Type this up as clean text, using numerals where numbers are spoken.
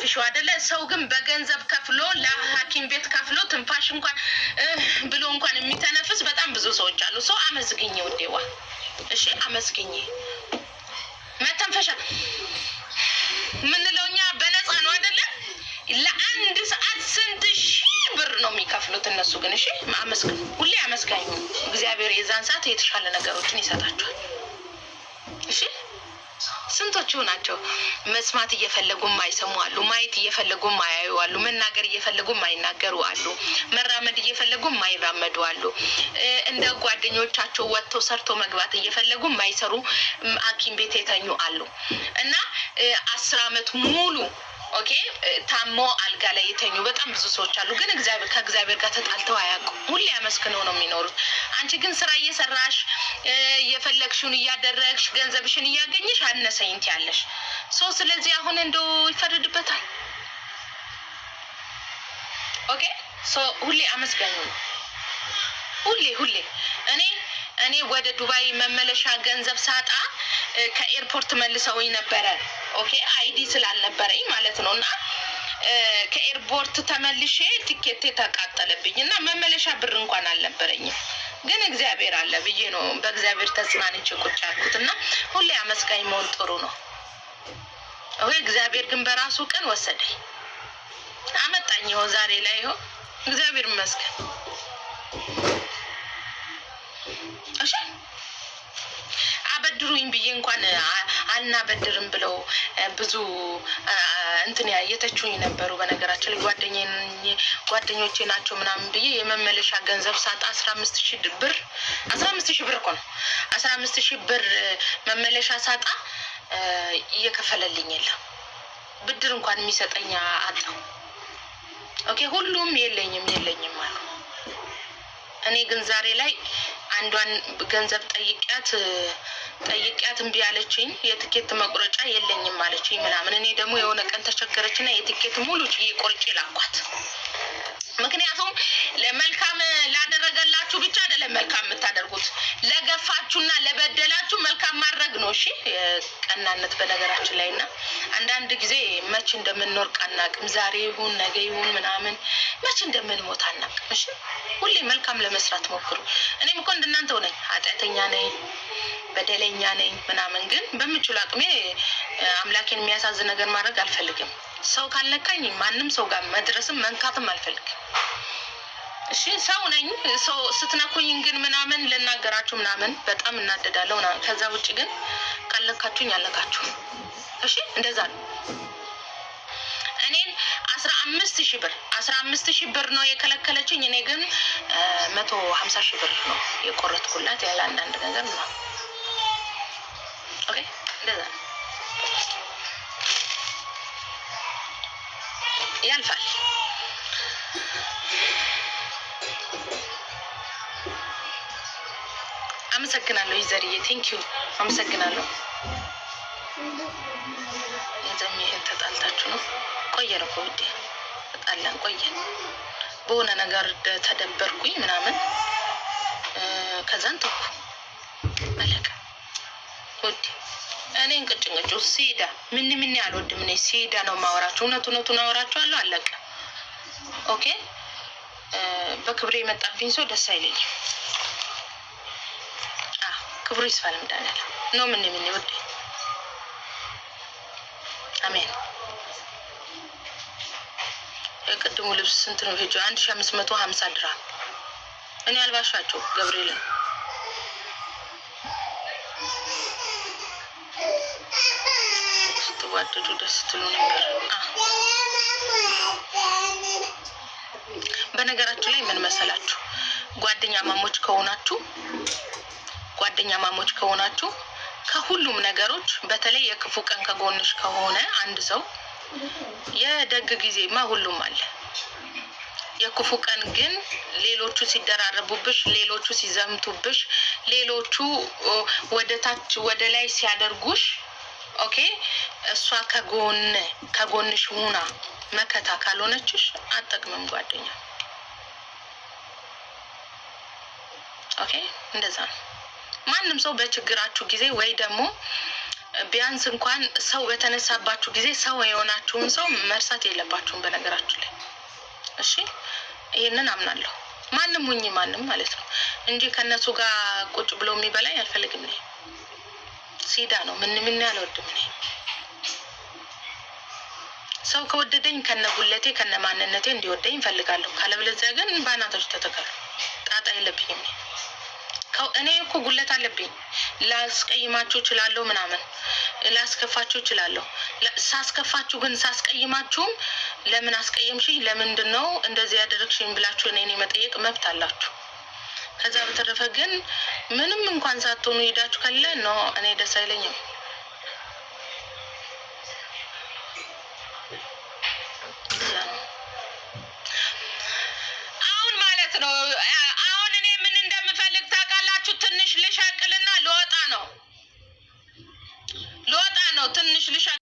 የምትተነፍሺው አይደለ? ሰው ግን በገንዘብ ከፍሎ ለሐኪም ቤት ከፍሎ ትንፋሽ እንኳን ብሎ እንኳን የሚተነፍስ በጣም ብዙ ሰዎች አሉ። ሰው አመስግኝ ውዴዋ፣ እሺ አመስግኝ። መተንፈሻ ምንለው እኛ በነፃ ነው አይደለ? ለአንድ ሰዓት ስንት ሺህ ብር ነው የሚከፍሉት እነሱ ግን። እሺ አመስግኑ፣ ሁሌ አመስጋኝ ሁኑ። እግዚአብሔር የዛን ሰዓት የተሻለ ነገሮችን ይሰጣቸዋል። እሺ ስንቶቹ ናቸው መስማት እየፈለጉ የማይሰሙ አሉ። ማየት እየፈለጉ የማያዩ አሉ። መናገር እየፈለጉ የማይናገሩ አሉ። መራመድ እየፈለጉ የማይራመዱ አሉ። እንደ ጓደኞቻቸው ወጥተው ሰርቶ መግባት እየፈለጉ የማይሰሩ ሐኪም ቤት የተኙ አሉ። እና 10 አመት ሙሉ okay ታሞ አልጋ ላይ የተኙ በጣም ብዙ ሰዎች አሉ። ግን እግዚአብሔር ከእግዚአብሔር ጋር ተጣልተው አያውቁም። ሁሌ አመስግነው ነው የሚኖሩት። አንቺ ግን ስራ እየሰራሽ፣ የፈለግሽውን እያደረግሽ፣ ገንዘብሽን እያገኘሽ አነሰኝ ትያለሽ። So ስለዚህ አሁን እንደው ይፈረድበታል። Okay, so ሁሌ አመስጋኝ ነው። ሁሌ ሁሌ እኔ ወደ ዱባይ መመለሻ ገንዘብ ሳጣ ከ airport መልሰውኝ ነበረ። Okay, ID ስላልነበረኝ ማለት ነው። እና ከ airport ተመልሼ ቲኬቴ ተቃጠለብኝ እና መመለሻ ብር እንኳን አልነበረኝም። ግን እግዚአብሔር አለ ብዬ ነው በእግዚአብሔር ተጽናንቼ ቁጭ ያልኩት። እና ሁሌ አመስጋኝ መሆን ጥሩ ነው። Okay፣ እግዚአብሔር ግን በራሱ ቀን ወሰደኝ፣ አመጣኝ። ይኸው ዛሬ ላይ ይኸው እግዚአብሔር ይመስገን። እሺ አበድሩኝ ብዬ እንኳን አልናበድርም ብለው ብዙ እንትን የተቹኝ ነበሩ። በነገራችን ላይ ጓደኞቼ ናቸው ምናምን ብዬ የመመለሻ ገንዘብ ሳጣ 15,000 ብር፣ 15,000 ብር እኮ ነው፣ 15,000 ብር መመለሻ ሳጣ እየከፈለልኝ የለም። ብድር እንኳን የሚሰጠኝ አጣሁ። Okay፣ ሁሉም የለኝም የለኝም አሉ። እኔ ግን ዛሬ ላይ አንዷን ገንዘብ ጠይቂያት ጠይቂያት እምቢ አለችኝ። የትኬት መቁረጫ የለኝም አለችኝ ምናምን። እኔ ደግሞ የሆነ ቀን ተቸገረችና የትኬት ሙሉ ችዬ ቆርጬ ላኳት። ምክንያቱም ለመልካም ላደረገላችሁ ብቻ አይደለም መልካም የምታደርጉት፣ ለገፋችሁና ለበደላችሁ መልካም ማድረግ ነው። እሺ ቀናነት በነገራችን ላይ። እና አንዳንድ ጊዜ መች እንደምንወርቅ አናውቅም። ዛሬ ይሁን ነገ ይሁን ምናምን መች እንደምንሞት አናውቅም። እሺ ሁሌ መልካም ለመስራት ሞክሩ። እኔም እኮ እንደናንተው ነኝ፣ ኃጢአተኛ ነኝ፣ በደለኛ ነኝ ምናምን። ግን በምችሉ አቅሜ አምላኬን የሚያሳዝን ነገር ማድረግ አልፈልግም። ሰው ካልነካኝ ማንም ሰው ጋር መድረስም መንካትም አልፈልግም። እሺ ሰው ነኝ። ሰው ስትነኩኝ ግን ምናምን ልናገራችሁ ምናምን በጣም እናደዳለሁ ምናምን። ከዛ ውጭ ግን ካልነካችሁኝ አልነካችሁም። እሺ እንደዛ ነው። እኔን 15,000 ብር፣ 15,000 ብር ነው የከለከለችኝ። እኔ ግን 150,000 ብር ነው የቆረጥኩላት ያለ አንዳንድ ነገር ነው። Okay፣ እንደዛ ነው። ያልፋል። አመሰግናለሁ ይዘርዬ፣ thank you፣ አመሰግናለሁ። የዘም ይሄን ተጣልታችሁ ነው? ቆየን እኮ ውዴ፣ ተጣላን ቆየን። በሆነ ነገር ተደበርኩኝ ምናምን፣ ከዛን ተኩ፣ አለቀ ውዴ። እኔ እንቅጭ እንቅጩ ሲዳ ምን ምን አልወድም። እኔ ሲዳ ነው የማወራችሁ። እውነት እውነቱን አወራችኋለሁ። አለቀ። Okay፣ በክብሬ የመጣብኝ ሰው ደስ አይለኝም። ክብሩ ይስፋ ለመድኃኒዓለም ነው። ምን ምን ውዴ፣ አሜን። የቅድሙ ልብስ ስንት ነው? ሄጆ 1550 ድራም። እኔ አልባሻቸው ገብርኤልን። ስትዋደዱ ደስ ትሉ ነበር። በነገራችሁ ላይ ምን መሰላችሁ? ጓደኛ ማሞች ከሆናችሁ ከሁሉም ነገሮች በተለይ የክፉ ቀን ከጎንሽ ከሆነ አንድ ሰው፣ የደግ ጊዜማ ሁሉም አለ። የክፉ ቀን ግን ሌሎቹ ሲደራረቡብሽ፣ ሌሎቹ ሲዘምቱብሽ፣ ሌሎቹ ወደ ታች ወደ ላይ ሲያደርጉሽ፣ okay፣ እሷ ከጎንሽ ሁና መከታ ካልሆነችሽ አትጠቅምም ጓደኛ። Okay፣ እንደዛ ነው። ማንም ሰው በችግራችሁ ጊዜ ወይ ደግሞ ቢያንስ እንኳን ሰው በተነሳባችሁ ጊዜ ሰው የሆናችሁን ሰው መርሳት የለባችሁም። በነገራችሁ ላይ እሺ፣ ይሄንን አምናለሁ። ማንም ሁኚ ማንም ማለት ነው እንጂ ከእነሱ ጋር ቁጭ ብሎ የሚበላኝ አልፈልግም። እኔ ሲዳ ነው ምን ምን አልወድም። እኔ ሰው ከወደደኝ ከነ ጉለቴ ከነ ማንነቴ እንዲወደኝ እፈልጋለሁ። ካለበለዚያ ግን በአናቶች ተተከሉ፣ ጣጣ የለብኝም። እኔ እኮ ጉለት አለብኝ። ላስቀይማችሁ እችላለሁ፣ ምናምን ላስከፋችሁ እችላለሁ። ሳስከፋችሁ ግን ሳስቀይማችሁም ለምን አስቀየምሽኝ፣ ለምንድን ነው እንደዚህ ያደረግሽኝ ብላችሁ እኔን የመጠየቅ መብት አላችሁ። ከዛ በተረፈ ግን ምንም እንኳን ሳትሆኑ ሄዳችሁ ካለ no፣ እኔ ደስ አይለኝም። እዛ ነው አሁን ማለት ነው። አሁን እኔ ምን እንደምፈልግ ታውቃላችሁ? ትንሽ ልሸቅልና ልወጣ ነው፣ ልወጣ ነው። ትንሽ ልሸቅል።